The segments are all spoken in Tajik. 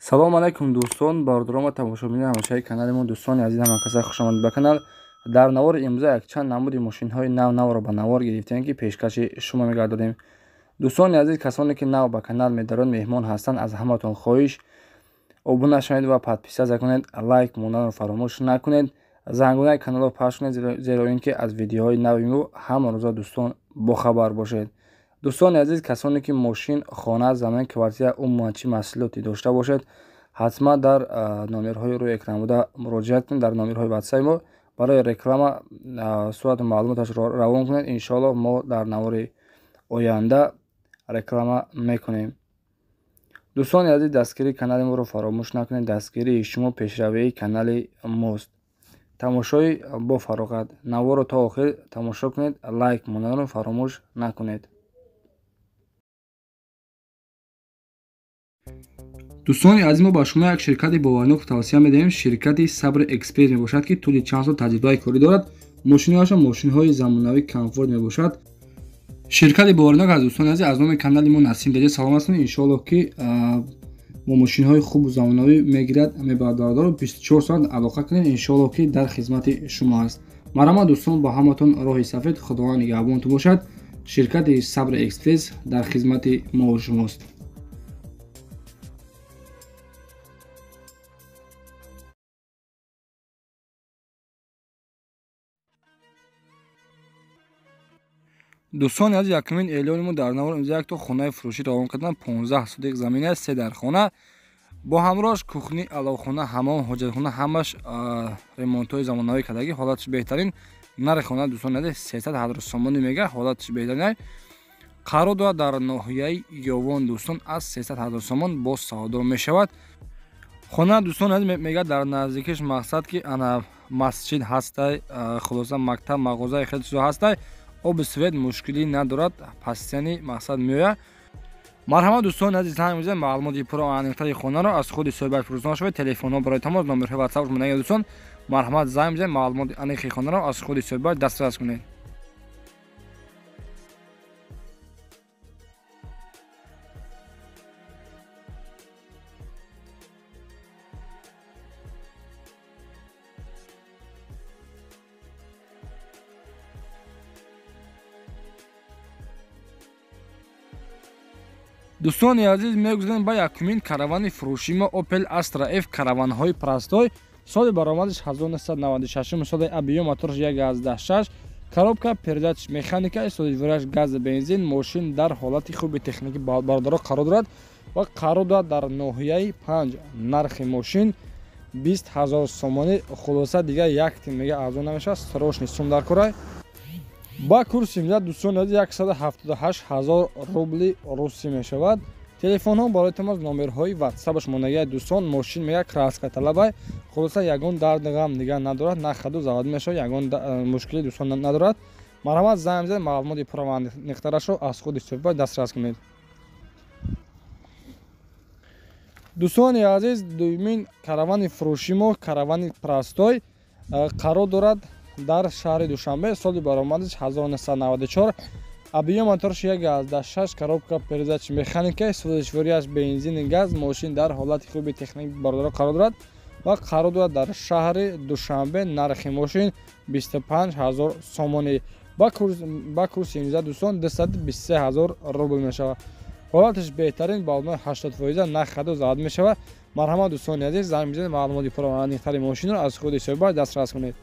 Салом алайкум дӯстон, бародарон ва тамошобинони ҳамешаи канали мо. Дӯстони азиз, ҳамакаса хушомадед ба канал. Дар навори имрӯза якчанд намуди мошинҳои нав навро ба навор гирифтем, ки пешкаши шумо мегардонем. Дӯстони азиз, касоне ки нав ба канал медарон, меҳмон ҳастанд, аз ҳаматон хоҳиш обуна шавед ва подписаться кунед, лайк монданро фаромӯш накунед, зангунаи каналро пахш кунед, зеро ин ки аз видеоҳои нави мо ҳама рӯза дӯстон бохабар бошед. Дӯстони азиз, касоне ки мошин, хона, замин, квартира, умуман чӣ маҳсулоте дошта бошед, ҳатман дар номерҳои рӯи экран буда муроҷиат кунед. Дар номерҳои ватсапи мо барои реклама сурату маълумоташро равон кунед. Иншоаллоҳ мо дар навори оянда реклама мекунем. Дӯстони азиз, дастгирии канали моро фаромӯш накунед. Дастгирии шумо пешравии канали мост. Тамошои бо фароғат. Наворро то охир тамошо кунед, лайк монданро фаромӯш накунед. Дӯстони азиз, мо ба шумо як ширкати боварнок тавсия медиҳем. Ширкати Сабр Экспресс мебошад, ки тӯли чанд сол таҷрибаи корӣ дорад. Мошинҳояшон мошинҳои замонавӣ, комфорт мебошад. Ширкати боварнок аз дӯстони азиз, аз номи канали мо Насим Деҷа салом ҳастем. Иншоаллоҳ ки мо мошинҳои хубу замонавӣ мегирад, мебарад. Бародаро, 24 соат алоқа кунед, иншоаллоҳ ки дар хизмати шумо аст. Марҳамат дӯстон, ба ҳаматон роҳи сафед, Худованд нигаҳбонтон бошад. Ширкати Сабр Экспресс дар хизмати мо шумост. Дӯстони азиз, якумин эълони мо дар навор имрӯза якто хонаи фурӯшӣ равон кардан. 15 сотих замин аст, се дар хона, бо ҳамроҳаш кухни, аловхона, ҳамом, ҳоҷатхона, ҳамаш ремонтҳои замонавӣ кардагӣ, ҳолаташ беҳтарин. Нархи хона дӯстони азиз 300 ҳазор сомонӣ мега, ҳолаташ беҳтарин. Қарор дорад дар ноҳияи Ёвон дӯстон, аз 300 ҳазор сомон боз савдо мешавад. Хона дӯстони азиз мега дар наздикиш, мақсад ки ана масҷид ҳастай, хулоса мактаб, мағозаи хеле чизо ҳастай, оби свет мушкилӣ надорад, пастияни мақсад меояд. Марҳамат дӯстони азиз, ҳамиза маълумоти пурра аниқтари хонаро аз худи соҳибаш пурсон шавед. Телефонҳо барои тамос, номерҳои ватсап мондаги дӯстон, марҳамат занг бизанед, маълумоти аниқи хонаро аз худи соҳибаш дастрас кунед. Дӯстони азиз, мегузарем ба якумин каравани фурӯши мо Opel Astra F, караванҳои простой. Соли баромадаш 1996, соли объём мотораш 1.6, коробка передач механика, содираш газ бензин. Мошин дар ҳолати хуби техникӣ бародаро қарор дорад ва қарор дорад дар ноҳияи 5. Нархи мошин 20 ҳазор сомонӣ. Хулоса дигар як тин мега арзон намешавад, срочный сум дар кора. Ба курси миллат дӯстони азиз 178 ҳазор рубли русӣ мешавад. Телефонҳо барои тамос, номерҳои ватсапаш мондагиа дӯстон. Мошин мега краска талабай, хулоса ягон дарди ғам дигар надорад, на хаду завод мешавад, ягон мушкили дӯстон надорад. Марҳамат занг бизанед, маълумоти пурра ва аниқтарашро аз худи соҳибаш дастрас кунед. Дӯстони азиз, дуюмин каравани фурӯши мо каравани простой қарор дорад дар шаҳри Душанбе. Соли баромадаш 1994, объём мотораш 1.6, коробка передач механика, сӯзишвориаш бензини газ. Мошин дар ҳолати хуби техникӣ бародаро қарор дорад ва қарор дорад дар шаҳри Душанбе. Нархи мошин 25 ҳазор сомонӣ. Ба курси имрӯза дӯстон 223 ҳазор рубл мешавад. Ҳолаташ беҳтарин, балони 80%, нарх хаду зад мешавад. Марҳамат дӯстони азиз, занг бизанед, маълумоти пурра ва аниқтари мошинро аз худи соҳибаш дастрас кунед.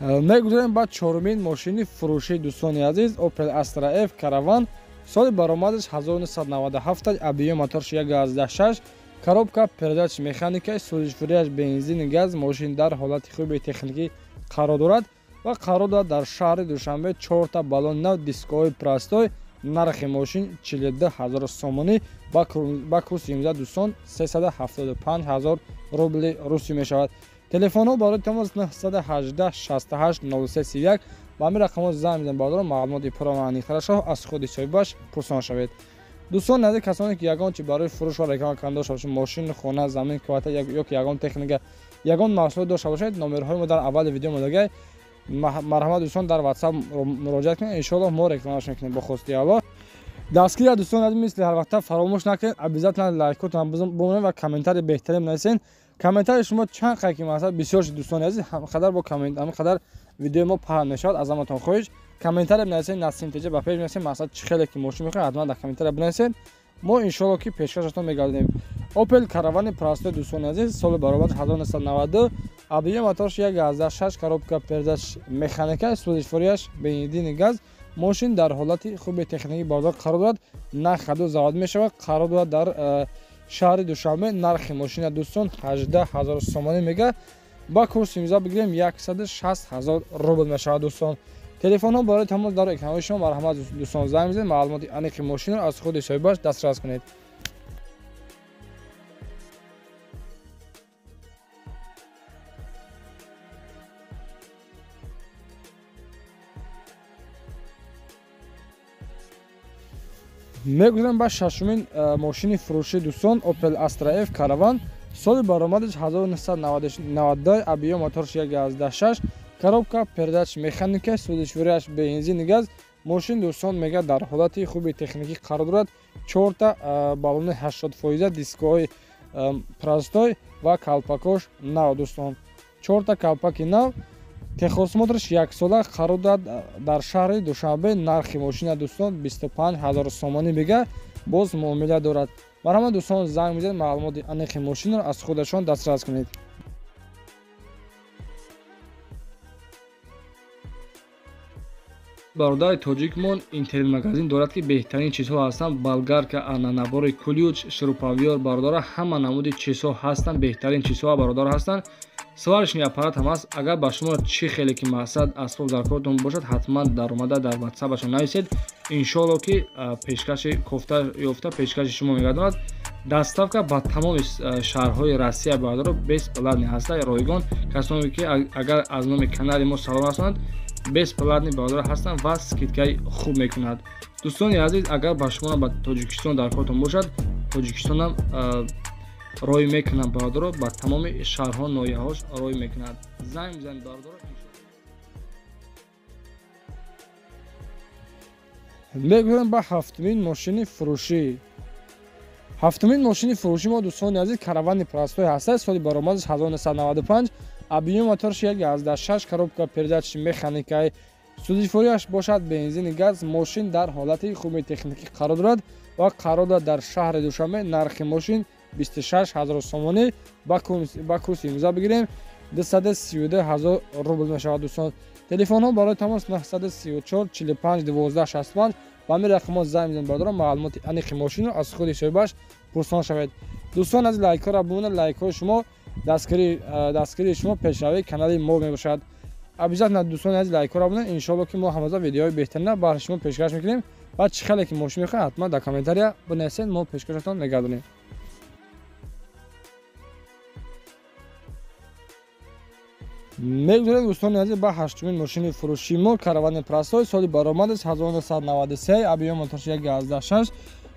Мегузарем ба чорумин мошини фурӯшии дӯстони азиз Opel Astra F караван. Соли баромадаш 1997, объём мотораш 1.6, коробка передач механика, сӯзишвориаш бензини газ. Мошин дар ҳолати хуби техникӣ қарор дорад ва қарор дорад дар шаҳри Душанбе. 4та баллон нав, дискҳои простой. Нархи мошин 42 ҳазор сомонӣ. Ба курси имрӯза дӯстон 375 ҳазор рубли русӣ мешавад. Телефонҳо барои тамос 918 68 03 31. Ба ҳамин рақамҳо занг бизанед бародарон, маълумоти пурра ва аниқтарашро аз худи соҳибаш пурсон шавед. Дӯстон назди касоне ки ягон чи барои фурӯш ва реклама кардан дошта бошед, мошин, хона, замин, квартира ё ки ягон техника, ягон маҳсулот дошта бошед, номерҳои мо дар аввали видео модагай. Марҳамат дӯстон, дар WhatsApp муроҷиат кунед, иншоаллоҳ мо рекламаш мекунем бо хости Аллоҳ. Дастгирия дӯстон аз мисли ҳар вақта фаромӯш накунед, обязательно лайкотон бимонед ва комментарий беҳтарин нависед. Комментарии шумо чанд қадр ки масалан бисёр шуд дӯстони азиз, ҳамқадар бо коммент, ҳамқадар видеои мо паҳн мешавад. Аз ҳаматон хоҳиш, комментарий бинависед, Насим ТЖ ба пеш бинависед, масалан чӣ хеле ки мошин мехоҳед, ҳатман дар комментария бинависед. Мо иншоаллоҳ ки пешкашатон мегардонем. Opel Caravane простой дӯстони азиз, соли баробар 1992, объем моторш 1.6, коробка передач механика, сӯзишворияш бензин газ. Мошин дар ҳолати хуби техникӣ бардор қарор дорад, на хаду завод мешавад, қарор дорад дар шаҳри Душанбе. Нархи мошина дӯстон 18 000 сомонӣ мега, ба курси имзо бигирем 160 000 рубл мешавад дӯстон. Телефонҳо барои тамос дар экранҳои шумо, марҳамат дӯстон занг бизанед, маълумоти аниқи мошинро аз худи соҳибаш дастрас кунед. Мегузарем ба шашумин мошини фурӯшӣ дӯстон, Opel Astra F Caravan, соли баромадаш 1992, объем моторш 1.6, коробка передач механика, сӯзишворияш бензин газ. Мошин дӯстон мега дар ҳолати хуби техникӣ қарор дорад, чорта баллони 80%, дискҳои простой ва калпакош нав дӯстон, чорта калпаки нав. Техосмотрш яксола, қарор дорад дар шаҳри Душанбе. Нархи мошина дӯстон 25 000 сомонӣ мега, боз муомила дорад. Марҳамат дӯстон занг бизанед, маълумоти аниқи мошинро аз худашон дастрас кунед. Бародари тоҷикмон интернет-магазин дорад ки беҳтарин чизҳо ҳастанд: болгарка, набори ключ, шуруповёр, бародара ҳама намуди чизҳо ҳастанд, беҳтарин чизҳо бародар ҳастанд. Сварочный аппарат ҳам ҳаст. Агар ба шумо чӣ хеле ки мақсад асбоб дар кортон бошад, ҳатман даромада дар ватсапашон нависед. Иншоалло ки пешкаши кофта ёфта пешкаши шумо мегардонад. Доставка ба тамоми шаҳрҳои Россия бародаро бесплатный ҳаста, ройгон. Касоне ки агар аз номи канали мо салом расонанд, бесплатный бародаро ҳастанд ва скидкаи хуб мекунад. Дӯстони азиз, агар ба шумо ба Тоҷикистон дар кортон бошад, Тоҷикистонам рой мекунанд бародаро, ба тамоми шаҳрҳо ноҳияҳош рой мекунад. Занг бизанед бародаро. Мегузарем ба ҳафтумин мошини фурӯшӣ. Ҳафтумин мошини фурӯшӣ мо дӯстони азиз Каравани простой ҳаста, соли баромадаш 1995, объем моторш 1.6, коробка передач механикаи, сӯзишворияш бошад бензини газ. Мошин дар ҳолати хуби техникӣ қарор дорад ва қарор дорад дар шаҳри Душанбе. Нархи мошин 26 000 сомонӣ, ба курси имзо бигирем 232 000 рубл мешавад дӯстон. Телефонҳо барои тамос 934 45 12 65, ба ҳамин рақамҳо занг бизанед бародарон, маълумоти аниқи мошинро аз худи соҳибаш пурсон шавед. Дӯстон аз лайкҳоро бимонед, лайкҳои шумо дастгирии шумо пешравии канали мо мебошад. Обязательно дӯстони азиз лайкҳоро бимонед, иншоалло ки мо ҳамаза видеоҳои беҳтарина барои шумо пешкаш мекунем ва чӣ хеле ки мошин мехоҳед ҳатман дар комментария бинависед, мо пешкашатон мегардонем. Мегузарем дӯстони азиз ба ҳаштумин мошини фурӯшии мо, Каравани простой, соли баромадаш 1993, объем моторш 1.6,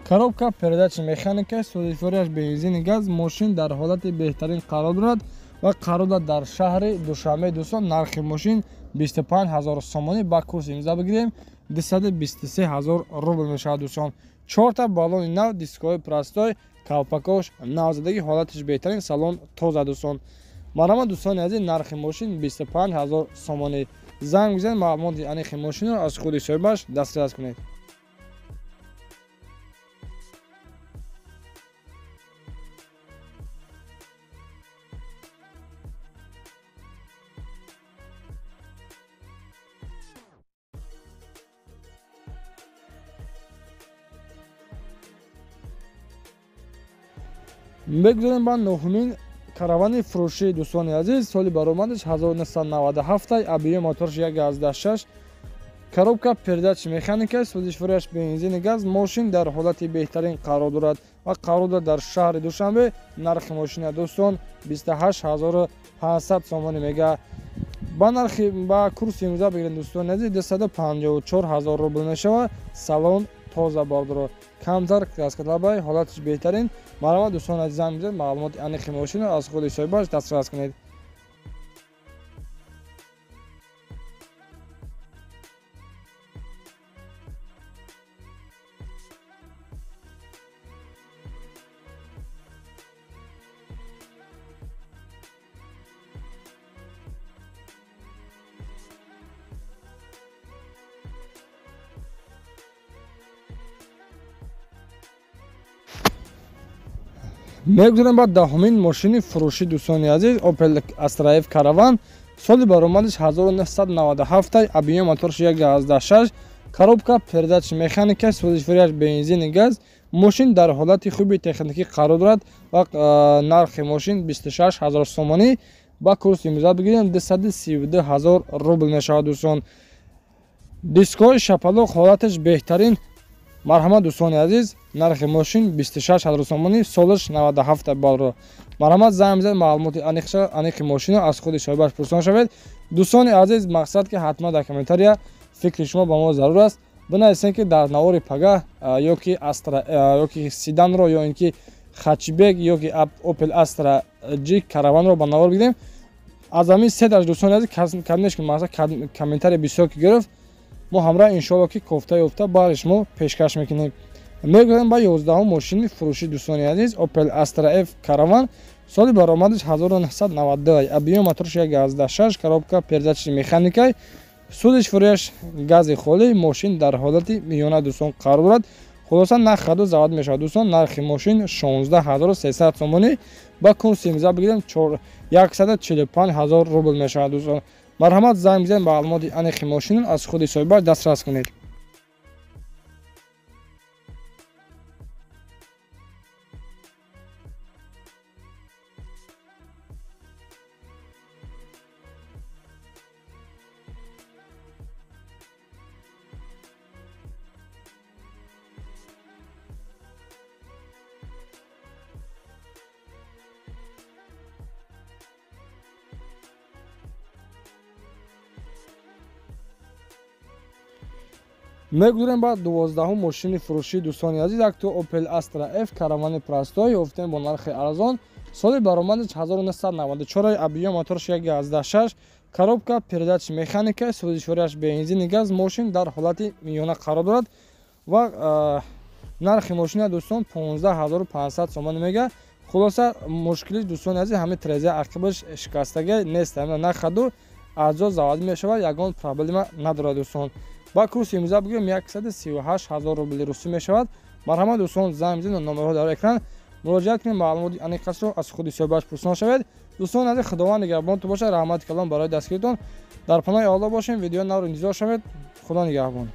коробка передач механика, сӯзишворияш бензини газ. Мошин дар ҳолати беҳтарин қарор дорад ва қарор дорад дар шаҳри Душанбе дӯстон. Нархи мошин 25 000 сомонӣ, ба курси имзо бигирем 223 000 рубл мешавад дӯстон. Чорта баллони нав, дискҳои простой, калпакош навзадагӣ, ҳолатиш беҳтарин, салон тоза дӯстон. Марҳамат дӯстони азиз, нархи мошин 25 000 сомонӣ. Занг бизанед, маълумоти аниқи мошинро аз худи соҳибаш дастрас кунед. Мегузарем ба нӯҳумин каравани фурӯшӣ дӯстони азиз, соли баромадаш 1997, объем моторш 1.6, коробка передач механика, сӯзишворияш бензини газ. Мошин дар ҳолати беҳтарин қарор дорад ва қарор дорад дар шаҳри Душанбе. Нархи мошина дӯстон 28 500 сомонӣ мега. Ба нархи ба курси имрӯза бигирем дӯстони азиз 254 000 рубл мешавад. Салон тоза бардоро, камтар краскаталабай, ҳолатиш беҳтарин. Марҳамат дӯстони азиз, занг бизанед, маълумоти аниқи мошинро аз худи соҳибаш дастрас кунед. Мегузарем ба даҳумин мошини фурӯшӣ дӯстони азиз, Opel Astra F Caravan. Соли баромадиш 1997, объем моторш 1.6, коробка передач механика, сӯзишвориаш бензини газ. Мошин дар ҳолати хуби техникӣ қарор дорад ва нархи мошин 26 000 сомонӣ. Ба курси имрӯза бигирем 232 000 рубл мешавад дӯстон. Дискҳои шапалоқ ҳолаташ беҳтарин. Марҳамат дӯстони азиз, нархи мошин 26 000 сомонӣ, солаш 97 баллро. Марҳамат занг бизанед, маълумоти аниқи мошинро аз худи соҳибаш пурсон шавед. Дӯстони азиз, мақсад ки ҳатман дар комментария фикри шумо ба мо зарур аст. Бинависед ки дар навори пагаҳ ё ки Astra ё ки седанро ё ин ки хатчбек ё ки Opel Astra G Caravan-ро ба навор бигирем. Аз ҳамин сеташ дӯстони азиз, кадомеш ки мақсад комментария бисёр ки гирифт, мо ҳамроҳ иншоалло ки кофта ёфта баҳри шумо пешкаш мекунем. Мегӯем ба 11-ум мошини фурӯшӣ дӯстони азиз, Opel Astra F Caravan. Соли баромадиш 1992, объем моторш 1.6, коробка передачи механикай, сӯзишвориаш гази холӣ. Мошин дар ҳолати миёна дӯстон қарор дорад. Хулоса нарх хаду завод мешавад дӯстон. Нархи мошин 16300 сомонӣ, ба курси имрӯза бигирем 145 000 рубл мешавад дӯстон. Марҳамат занг бизанед, маълумоти аниқи мошинро аз худи соҳибаш дастрас кунед. Мегузарем ба 12-ум мошини фурӯшӣ дӯстони азиз, якто Opel Astra F Caravan простой ёфтем бо нархи арзон. Соли баромадиш 1994, объем моторш 1.6, коробка передач механика, сӯзишвориаш бензини газ. Мошин дар ҳолати миёна қарор дорад ва нархи мошина дӯстон 15500 сомонӣ мега. Хулоса мушкили дӯстони азиз ҳамин тирезаи ақибаш шикастагӣ нест, нарх хаду аҷо завод мешавад, ягон проблема надорад дӯстон. Ба курси имрӯза бигӯем 138 000 рубли русӣ мешавад. Марҳамат дӯстон, занг бизанед, номерҳо дар экран, муроҷиат кунед, маълумоти аниқашро аз худи соҳибаш пурсон шавед. Дӯстони азиз, Худованд нигаҳбонтон бошад. Раҳмати калон барои дастгиритон. Дар паноҳи Аллоҳ бошем. Видеои навро интизор шавед. Худо нигаҳбон.